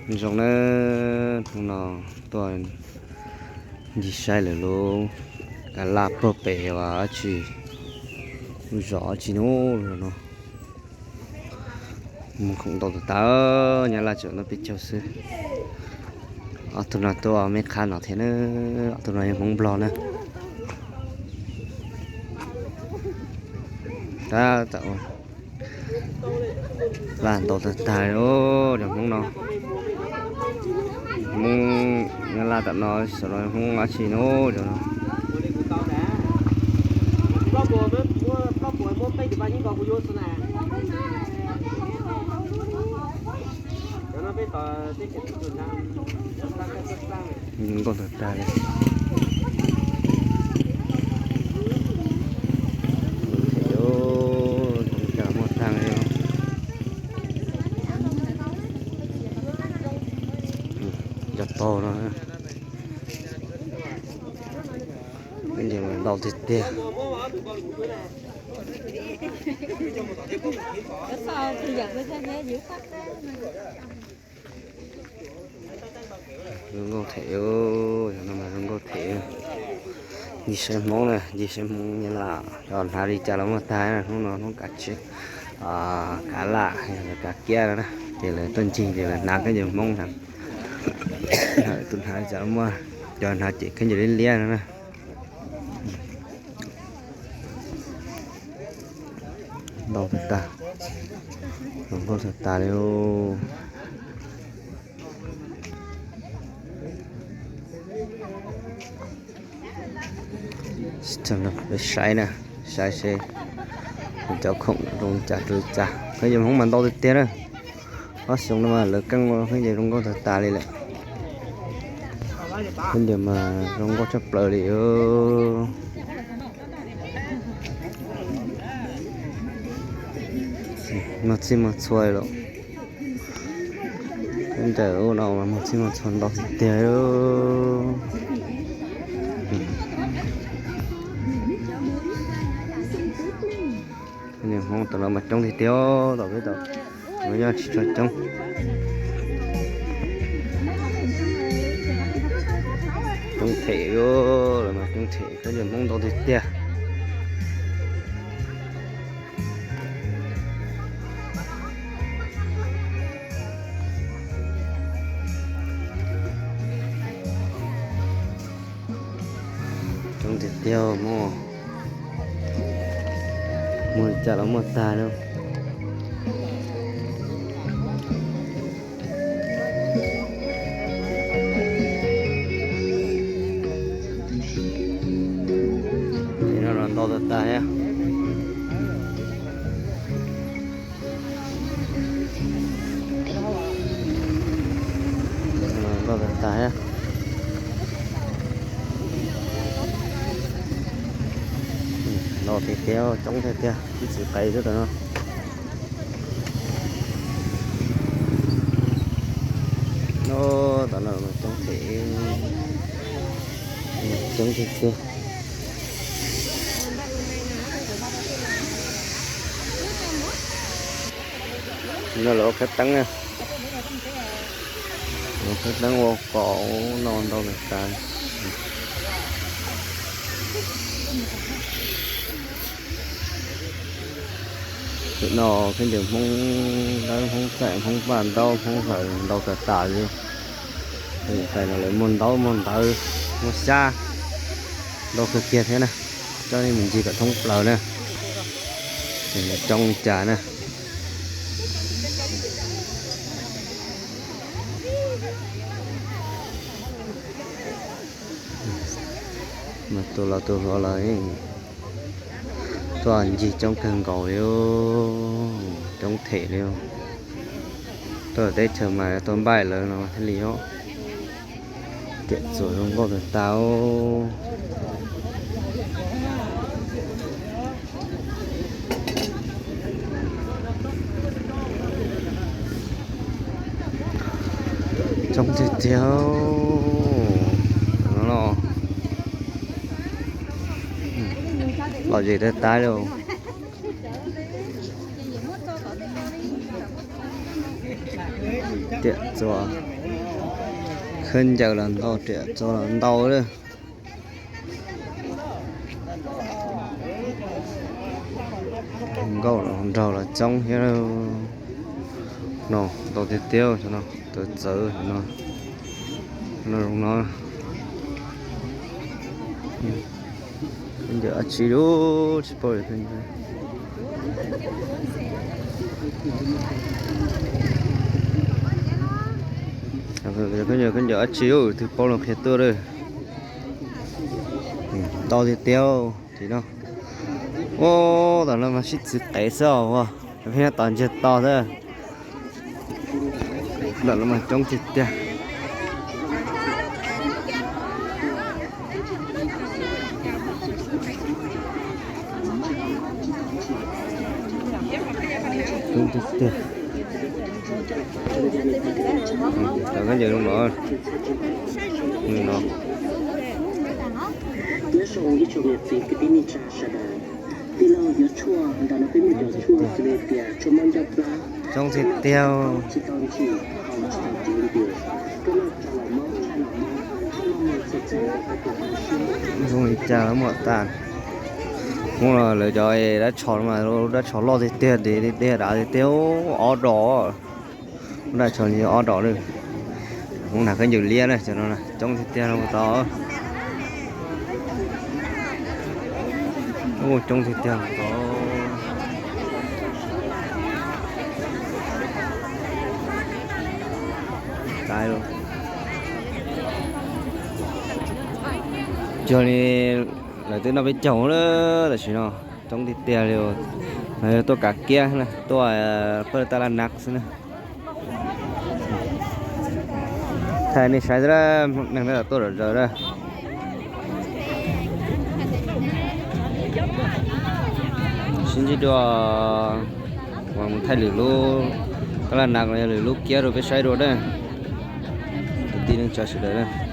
Zoo na, hnub no tuaj ncig saib lawv lub kav laj puag pem uas dab tsi, lub zos dab tsi hnub no. Mus khoom ntau tas tas, Nyab Laj tseem no peb caug xwb. Ob tug no tuaj me qhab no thiab na, ob tug no yog Hmoob Nplog na. Tab tom laj ntau tag tag li, cov Hmoob no. Hmoob Nyab Laj tam no, saum no Hmoob dab tsi no, cov no. Zoo nkauj tag tag li. Zoo cas muaj tag li. Cov tog no, ntau tiag tiag. Zoo nkauj them, no mas zoo nkauj them. Ncig saib Hmoob na, ncig saib Hmoob Nyab Laj, yog hnav li cas los muaj tag. Hnub no hnub kav tswv, kav laj, kav kiab no na, ces lawv tuaj ncig ces lawv hnav khaub ncaws Hmoob na. Tus hnav li cas los muaj, cov hnav ces khaub ncaws liab liab no na. Ntau tag tag, zoo nkauj tag tas li. Peb saib na, saib seb cov khoom zoo li cas rau li cas. Khaub ncaws Hmoob mas ntau tiag tiag na. Ob xyoo no mas lawv keej ua khaub ncaws zoo nkauj tag tas li lawm. Khaub ncaws mas zoo nkauj tshaj plaws li. Muaj txhij muaj txhua li lawm. Khaub ncaws no mas muaj txhij muaj txhua ntau tiag tiag. Khaub ncaws Hmoob tam no mas coob tiag tiag, tom peb tom no yog tsis tshua coob. Coob them, lawv mas coob them, khaub ncaws Hmoob ntau tiag tiag. Coob tiag tiag, muaj, muaj li cas los muaj tag li. No los ntau tag tag thiab. Ntau tag tag thiab. Ntau tiag tiag, coob tiag tiag, ib txwm qis xwb tam no. Tam no coob them, coob tiag tiag. No lawv ua khawv teeb na. Ua khawv teeb ua kom no ntau tag tas. Tam no khaub ncaws Hmoob Dawb, Hmoob Txaim, Hmoob Vaj Ntaub, Hmoob Hlawv ntau tag tas li. Tam no lawv muag ntaub muag ntawv, muag xyab ntau kawg kiag thiab na. Coj nej mus ncig kom thoob plaws na, coob li cas na. Mas tus laus tus hluas los tuaj ncig coob kawg nkaus li, coob them li. Tuaj teb chaws mas tuaj npaim lawv no thiaj li os. Tiam txuas zoo nkauj tag tas. Coob tiag tiag no los. Lom zem tag tas li. Tiam txuas. Khaub ncaws los ntau, riam txo los ntau lawm. Nkauj los nraug los coob thiab. No ntau tiag tiag, tawv txawv no. No zoo no. Khaub ncaws dab tsi lub tsis paub. Khaub ncaws dab tsi, tus paub los qhia tuaj lawm. Ntau tiag tiag tim no. Ub, tam no mas sib txwv qev xwb os. Pheej tos ntsiag to xwb. Tam no mas coob tiag tiag. Coob tiag tiag. Cov khaub ncaws zoo no. No. Coob tiag tiag. Zoo li cas los muaj tas. Hmoob los lawv cov dab tsho no mas dab tsho loj tiag tiag, dej dej dav tiag tiag, ob dos. Lub dab tsho li ob dos lawm. Hmoob hnav khaub ncaws liab na, cov no coob tiag tiag no tod. Ub, coob tiag tiag tod. Cog li lawv twb noj peb caug lawm tam sim no, coob tiag tiag li. Tuaj kav kiab na, tuaj pab taj laj nab xwb na. Thaij nej saib xwb, neeg tab tom tuaj zom zaws na. Sib ntsib dua, mus thaij lwm lub taj laj nab los yog lwm lub kiab rau peb saib dua na. Kwv tij neej tsa sawv daws na.